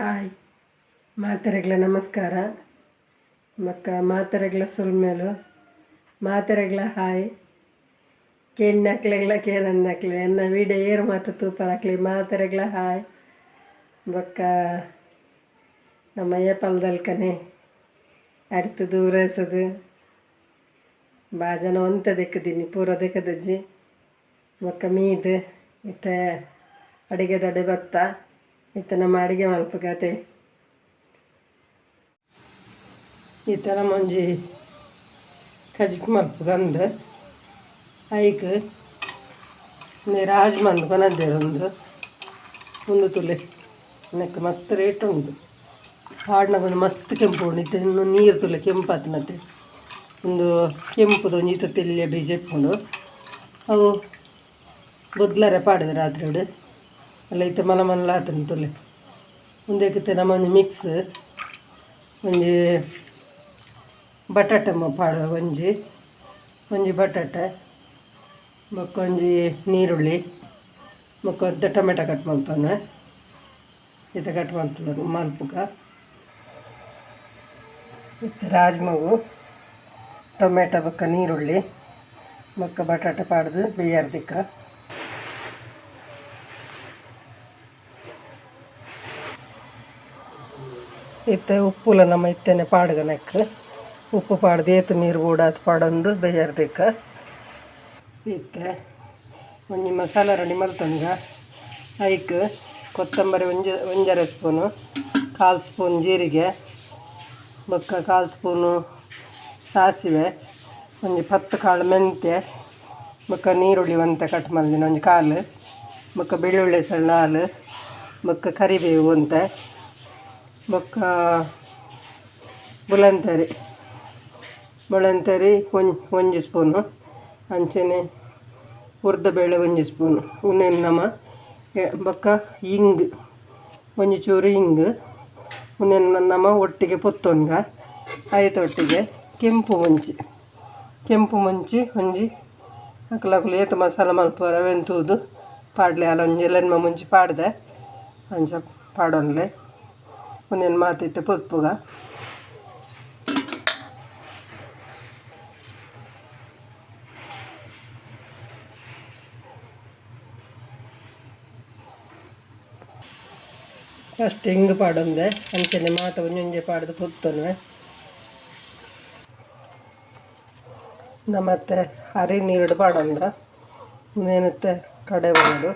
Hi ಮಾತೆರೆಗ್ಲ ನಮಸ್ಕಾರ ಬೊಕ್ಕ ಮಾತೆರೆಗ್ಲ ಸೊಲ್ಮೆಲು ಮಾತೆರೆಗ್ಲ ಹಾಯ್ ಕೇನ್ನಕ್ಲೆಗ್ಲ ಕೇನಂದಕ್ಲೆ ಎನ್ನ ವೀಡಿಯೋ ಏರ್ ಮಾತ ತೂಪರಕ್ಲೆ ಮಾತೆರೆಗ್ಲ ಹಾಯ್ ಬೊಕ್ಕ ನಮ್ಮ ಏಪಲ್ದಲ್ಕನೆ ಅಡ್ತು ದೂರಸದು ಬಾಜನ ಒಂತೆ ದೆಕ್ಕುದಿನಿ ಪೂರ ದೆಕ್ಕುದಿಜ್ಜಿ ಬೊಕ್ಕ ಮೀದ್ ಇತ್ತೆ ಅಡಿಗೆದಡೆ ಬತ್ತ ಇತ್ತೆ ನಮ್ಮ ಅಡಿಗೆ ಮಲ್ಪುಗತೆ ಇತ್ತೆ ನಮ್ಮ ಒಂಜಿ ಕಜಿಪು ಮಲ್ಪುಗಂದು ಐಕ್ ರಾಜ್ಮಂದು ಕೊನದ್ದೇರು ಉಂದು ಉಂದು ತುಲೆ ನೆಕ್ ಮಸ್ತ್ ರೇಟ್ ಉಂಡು ಪಾಡ್ನಗ ಒಂಜಿ ಮಸ್ತ್ ಕೆಂಪು ಉಂಡು ಇತ್ತೆ ಇನ್ನು ನೀರು ತುಲೆ ಕೆಂಪಾತಿನತೆ ಉಂದು ಕೆಂಪುದ ಒಂಜಿ ಇತ್ತೆ ತೆಲ್ಯ ಬೀಜ ಇಪ್ಪುಂಡು ಅವು ಬೊದ್ಲರೆ ಪಾಡುವೆ ರಾತ್ರಿಡ್ ಅಲ್ಲ ಇತ್ತೆ ಮಲ್ಲ ಮಲ್ಲ ಆತುಂಡು ತುಲೆ ಉಂದೆಕ್ ಇತ್ತೆ ನಮ ಒಂಜಿ ಮಿಕ್ಸ್ ಒಂಜಿ ಬಟಾಟೆ ಪಾಡುವ ಒಂಜಿ ಒಂಜಿ ಬಟಾಟೆ ಬೊಕ್ಕ ಒಂಜಿ ನೀರುಳ್ಳಿ ಬೊಕ್ಕ ಒಂತೆ ಟೊಮೆಟೊ ಕಟ್ ಮಲ್ತೊಂದೆ ಇತ್ತೆ ಕಟ್ ಮಲ್ತುನ ಮಲ್ಪುಗ ಇತ್ತೆ ರಾಜ್ಮಗು ಟೊಮೆಟೊ ಬೊಕ್ಕ ನೀರುಳ್ಳಿ ಬೊಕ್ಕ ಬಟಾಟೆ ಪಾಡ್ದು ಬೇಯಾರ್ದಿಕ್ಕ ಇತ್ತೆ ಉಪ್ಪುಲ ನಮ್ಮ ಇತ್ತೆನೆ ಪಾಡ್ಗ ನೆಕ್ ಉಪ್ಪು ಪಾಡ್ದು ಏತ್ ನೀರು ಬೋಡಾತ್ ಪಾಡೊಂದು ಬೇಯಾರ್ದಿಕ್ಕ ಇತ್ತೆ ಒಂಜಿ ಮಸಾಲ ರೆಡಿ ಮಲ್ತೊಂಗ ಐಕ್ ಕೊತ್ತಂಬರಿ ಒಂಜಿ ಒಂಜರೆ ಸ್ಪೂನು ಕಾಲು ಸ್ಪೂನ್ ಜೀರಿಗೆ ಬೊಕ್ಕ ಕಾಲು ಸ್ಪೂನು ಸಾಸಿವೆ ಒಂಜಿ ಪತ್ತು ಕಾಳು ಮೆಂತ್ಯ ಬೊಕ್ಕ ನೀರುಳ್ಳಿ ಒಂತೆ ಕಟ್ ಮಲ್ದಿನ ಒಂಜಿ ಕಾಲು ಬೊಕ್ಕ ಬೆಳ್ಳುಳ್ಳಿ ಸಣ್ಣ ನಾಲ್ ಬೊಕ್ಕ ಕರಿಬೇವು ಒಂತೆ ಬೊಕ್ಕ ಬುಲಂತರಿ ಬೊಳಂತರಿ ಒಂಜಿ ಒಂಜಿ ಸ್ಪೂನು ಅಂಚನೆ ಉದ್ದಿಬೇಳೆ ಒಂಜಿ ಸ್ಪೂನು ಉಂದೆನ್ ನಮ ಬೊಕ್ಕ ಇಂಗ್ ಒಂಜಿ ಚೂರು ಇಂಗ್ ಉಂದೆನ್ ನಮ ಒಟ್ಟಿಗೆ ಪೊತ್ತೊನ್ಗ ಐತ ಒಟ್ಟಿಗೆ ಕೆಂಪು ಮುಂಚಿ ಕೆಂಪು ಮುಂಚಿ ಒಂಜಿ ಅಕುಲಕುಲು ಏತ್ ಮಸಾಲ ಮಲ್ಪುವೆರ್ ಅವೆನ್ ತೂದು ಪಾಡ್ಲೆ ಆಲ್ ಒಂಜಿ ಎಲ್ಮ ಮುಂಚಿ ಪಾಡ್ದೆ ಅಂಚ ಪಾಡೊನ್ಲೆ ಉಂದೆನ್ ಮಾತ ಇತ್ತೆ ಪೊತ್ಪುಗ. ಫಸ್ಟ್ ಇಂಗ್ ಪಾಡೊಂದೆ ಅಂಚನೆ ಮಾತ ಒಂಜೊಂಜೆ ಪಾಡ್ದು ಪೊತ್ತೊನುವೆ ನಮತ್ತೆ ಅರಿ ನೀರುಡು ಪಾಡೊಂದ ಉಂದೇನತ್ತೆ ಕಡೆ ಉಂಡು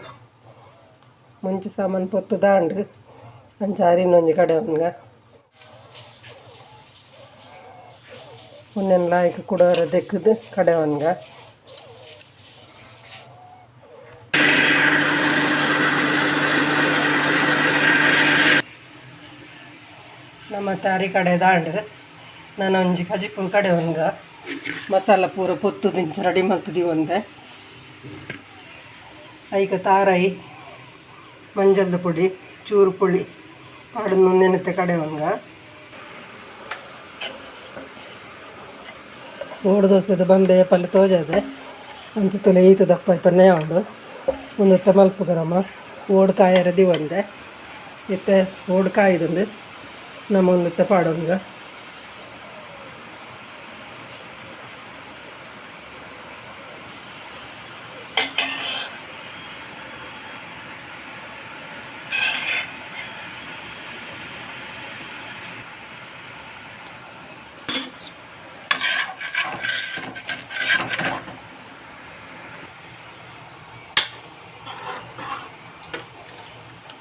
ಮುಂಚಿ ಸಾಮಾನು ಪೊತ್ತು ದಾಂಡು ಅಂಚ ಅರಿನ್ ಒಂಜಿ ಕಡೆ ಉಂಗ ಉಂದೆನ್ ಲಾಯ್ಕ್ ಕುಡೋರ ದೆಕ್ಕುದು ಕಡೆ ಉಂಗ. ನಮತ್ತೆ ಅರಿ ಕಡೆ ದಾಂಡು ನನ ಒಂಜಿ ಕಜಿಪು ಕಡೆ ಉಂಗ ಮಸಾಲ ಪೂರ ಪೊತ್ತುದು ಇಂಚ ರೆಡಿ ಮಲ್ತ್ ದೀವೊಂದೆ ಐಕ್ ತಾರಾಯಿ ಮಂಜಲ್ದ ಪೊಡಿ ಚೂರು ಪುಳಿ ಪಾಡ್ದ್ ಉಂದೆನತ್ತೆ ಕಡೆ ಉಂಗ. ಓಡು ದೋಸೆದ ಬಂದೆ ಪಲ್ಯ ತೋಜಾದೆ ಅಂಚ ತೂಲೆ ಈತ್ ದಪ್ಪ ಐತನೇ ಉಂಡು ಉಂದೆತ್ತ ಮಲ್ಪುಗ ನಮ ಓಡು ಕಾಯೆರೆ ದೀವೊಂದೆ ಇತ್ತೆ ಓಡು ಕಾಯ್ದುಂಡು ನಮ ಉಂದೆತ್ತ ಪಾಡೊನ್ಗ.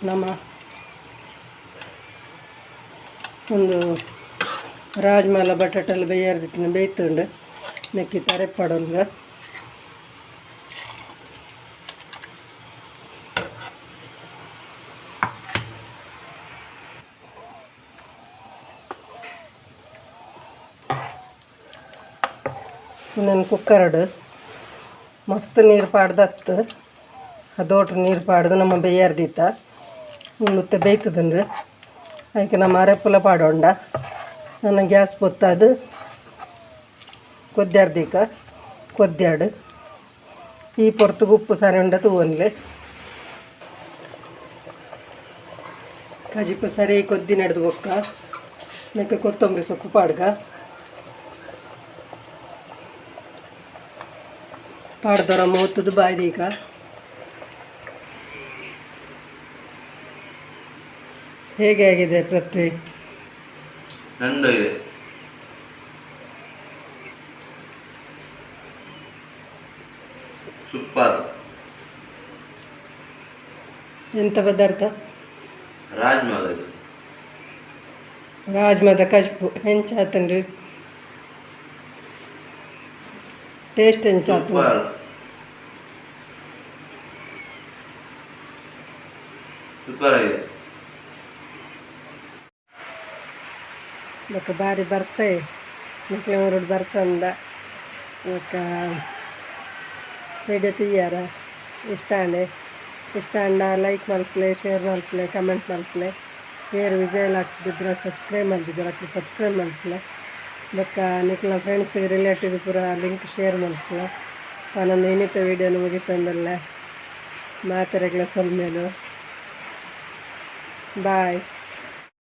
ನಮ ಉಂದು ರಾಜ್ಮಾಲ ಬಟಾಟೆಲ ಬೇಯಾರ್ದಿತ್ತಿನ ಬೇಯ್ತುಂಡು ನೆಕ್ಕ್ ಇತ್ತೆ ಅರೆಪು ಪಾಡೊನ್ಗ. ಉಂದೆನ್ ಕುಕ್ಕರ್ಡ್ ಮಸ್ತ್ ನೀರು ಪಾಡ್ದತ್ತು ಅದೋಟು ನೀರು ಪಾಡ್ದು ನಮ್ಮ ಬೇಯಾರ್ದಿತ್ತ ಉಂದು ಇತ್ತೆ ಬೇಯ್ತುದುಂಡು ಐಕ್ ನಮ ಅರೆಪುಲ ಪಾಡೊಂಡ ನನ ಗ್ಯಾಸ್ ಪೊತ್ತಾದ್ ಕೊದ್ಯಾರ್ದೀಕ ಕೊದ್ಯಾಡ್ ಈ ಪೊರ್ತುಗು ಉಪ್ಪು ಸರಿ ಉಂಡ ತೂವೊನ್ಲೆ. ಕಜಿಪು ಸರಿ ಕೊದ್ದಿ ನಡೆದು ಬೊಕ್ಕ ನೆಕ್ಕೆ ಕೊತ್ತಂಬರಿ ಸೊಪ್ಪು ಪಾಡ್ಗ. ಪಾಡ್ದೊರ ಮೂತುದು ಬಾಯ್ದೀಗ. ಹೇಗೆ ಆಗಿದೆ ಪೃಥ್ವಿ? ನಂದು ಇದೆ. ಸೂಪರ್. ಎಂತ ಪದಾರ್ಥ? ರಾಜ್ಮಾ ಇದು. ರಾಜ್ಮಾದ ಕಜ್ಪು ಹೆಂಚಾತನ್ರಿ? ಟೇಸ್ಟ್ ಹೆಂಚಾತನ್? ಸೂಪರ್, ಸೂಪರ್ ಆಗಿದೆ. ಬೊಕ್ಕ ಬಾರಿ ಬರ್ಸೆ ನಿಕ್ಲೆ ಊರುಡು ಬರ್ಸಂದ. ಬೊಕ್ಕ ವಿಡಿಯೋ ತೂಯಾರ ಇಷ್ಟ ಆಂಡೆ. ಇಷ್ಟ ಆಂಡ ಲೈಕ್ ಮಲ್ಪುಲೆ, ಶೇರ್ ಮಲ್ಪುಲೆ, ಕಮೆಂಟ್ ಮಲ್ಪುಲೆ. ಏರ್ ವಿಜಯ್ ವ್ಲಾಗ್ಸ್ ಬಿದ್ರ ಸಬ್ಸ್ಕ್ರೈಬ್ ಮಲ್ತಿದ್ದೀರ ಅಕ್ಲು ಸಬ್ಸ್ಕ್ರೈಬ್ ಮಲ್ಪುಲೆ. ಬೊಕ್ಕ ನಿಕ್ಲ ಫ್ರೆಂಡ್ಸ್, ರಿಲೇಟಿವ್ ಪೂರ ಲಿಂಕ್ ಶೇರ್ ಮಲ್ಪುಲೆ. ಪನೊಂದು ಇನ್ನಿತ ವೀಡಿಯೋನು ಮುಗಿತೊಂದುಲ್ಲೆ. ಮಾತೆರೆಗ್ಲ ಸೊಲ್ಮೆಲು. ಬಾಯ್.